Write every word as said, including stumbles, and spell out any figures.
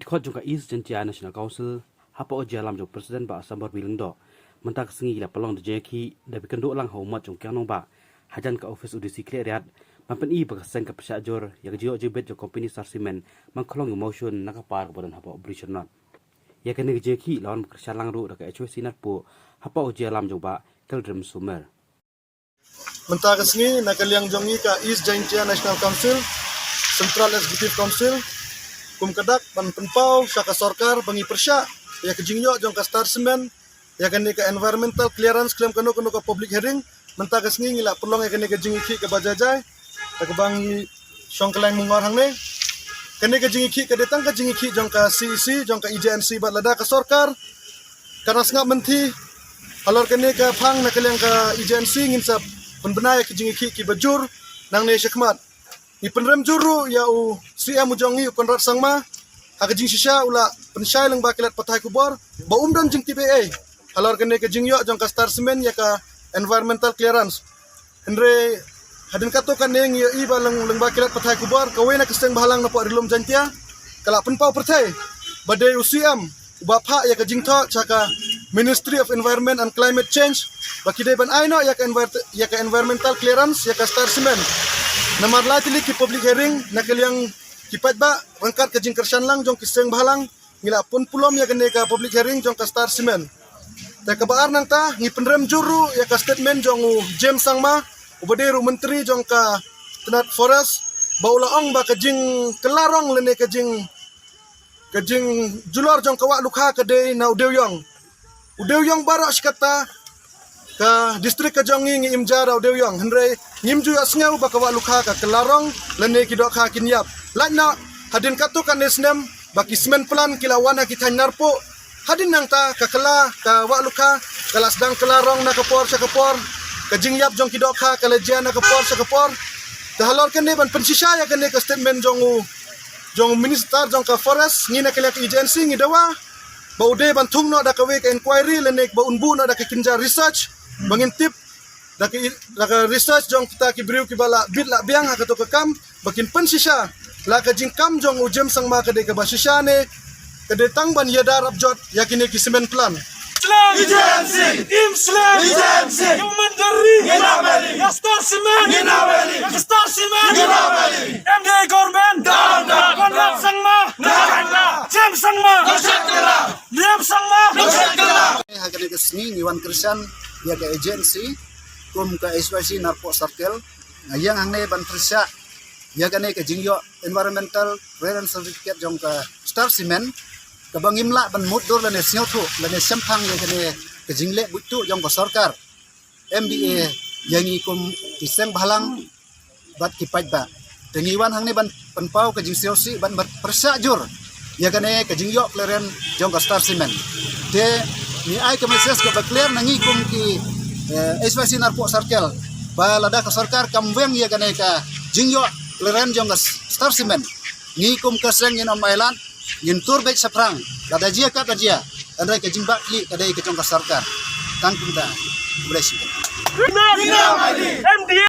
Kot jong ka East Jaintia National Council, hapoh ka jingïalam jong President Bah Sambor B Lyngdoh, mynta ka sngi ki la pynlong da ka jingïakhih da ba kynduh lang ha u mat jong u Kiang Nangbah hajan ka office u D C Khliehriat, ban pyni ba ka seng ka pyrshah jur ïa ka jingïoh jingbit jong ka company Star Cement ban khlong ïa u mawshun na ka par kaba don hapoh Bri Shyrnot. Ïa kane ka jingïakhih la wan kyrshan lang ruh da ka H Y C Narpuh hapoh ka jingïalam jong u Bah Kaldrim Sumer. Mynta ka sngi na ka liang jong ngi ka East Jaintia National Council, Central Executive Council, kum ka dak ban pynpaw sha ka sorkar ba ngi pyrshah ïa ka jingïoh jong ka Star Cement ïa kane ka environmental clearance khlem kano kano ka public hearing. Mynta ka sngi ngi la pynlong ïa kane ka jingïakhih kaba jai jai da kaba ngi shong kylleng mungor hangne. Kane ka jingïakhih ka dei tang ka jingïakhih jong ka C E C, jong ka E J N C bad lada ka sorkar ka nang sngap mynthi halor kane ka phang na ka liang ka E J N C, ngin sa pynbna ïa ka jingïakhih kiba jur nangne shakhmat. Ngi pynrem jur ruh ïa u C M u jong ngi u Conrad Sangma ha ka jingshisha u la pynshai lyngba ki lad pathai khubor ba um don jingtip ei ei halor kane ka jingïoh jong ka Star Cement ïa ka environmental clearance. Hynrei hadien katto katne ngi ïohi ba lyng-, lyngba ki lad pathai khubor kawei na ka seng bhalang napoh Ri Lum Jaintia ka la pynpaw pyrthei ba dei u C M uba phah ïa ka jingthoh sha ka Ministry of Environment and Climate Change ba ki dei ban ai noh ïa ka envir-, ïa ka environmental clearance ïa ka Star Cement. Namar lai tylli ki public hearing na ka liang ki paidbah ryngkat ka jingkyrshan lang jong ki seng bhalang ngi la pynpulom ïa kane ka public hearing jong ka Star Cement. Te kaba ar nangta ngi pynrem jur ruh ïa ka statement jong u James Sangma uba dei ruh u Myntri jong ka tnat Forest ba u la ong ba ka jingkylla rong lane ka jing, ka jingjulor jong ka wah lukha ka dei na u dewïong. U dewïong baroh shi katta ka district ka jong ngi ngi im ja da u dewïong, hynrei ngim ju ïohsngew ba ka wah lukha ka kylla rong lane ki dohkha kin ïap. Lait noh hadien katto katne snem ba ki cement plant ki la wan ha ki thaiñ Narpuh, hadien nangta ka kylla ka wah lukha ka la sdang kylla rong na ka por sha ka por, ka jingïap jong ki dohkha ka la jia na ka por sha ka por. Te halor kane ban pynshisha ïa kane ka statement jong u, jong u Minister jong ka Forest, ngi na ka liang ka E J N C ngi dawa ba u dei ban thung noh da kawei ka inquiry lane ba un buh noh da ka kynja research ba ngin tip da ka, da ka research jong kita ki briew kiba la bit la biang ha kato ka kam ba kin pynshisha la ka jingkam jong u James Sangma ka dei kaba shisha ne ka dei tang ban ïada rap jot ïa kine ki cement plant. Slem! E J N C! Im slem! E J N C! Human Gari! Ngin aweli! Ïa Star Cement! Ngin aweli! Ïa Star Cement! Ngin aweli! M D A government! Down, down, Conrad down! Sangma! Down, down! James Sangma! Down, down! Liam Sangma! Down, down! Ha kane ka sngi ngi wan kyrshan ïa ka agency kum ka H Y C Narpuh Circle. Nga ïeng hangne ban pyrshah ïa kane ka jingïoh environmental clearance certificate jong ka Star Cement, kaba ngim lah ban mutdur lane sngewthuh lane shemphang ïa kane ka jingleh buit tuh jong ka sorkar M D A ïa ngi kum ki seng bhalang bad ki paidbah. Te ngi wan hangne ban pynpaw ka jingsngewsih ban pyrshah jur ïa kane ka jingïoh clearance jong ka Star Cement. Te ngi ai ka message kaba clear na ngi kum ki, eh, H Y C Narpuh Circle ba lada ka sorkar kam weng ïa kane ka jingïoh clearance jong ka Star Cement, ngi kum ka seng ngin ym ailad, ngin tur beit shaphrang, lada jia katba jia, hynrei ka jingbakla ka dei ka jong ka sorkar. Tang kumta. Khublei shibun. M D A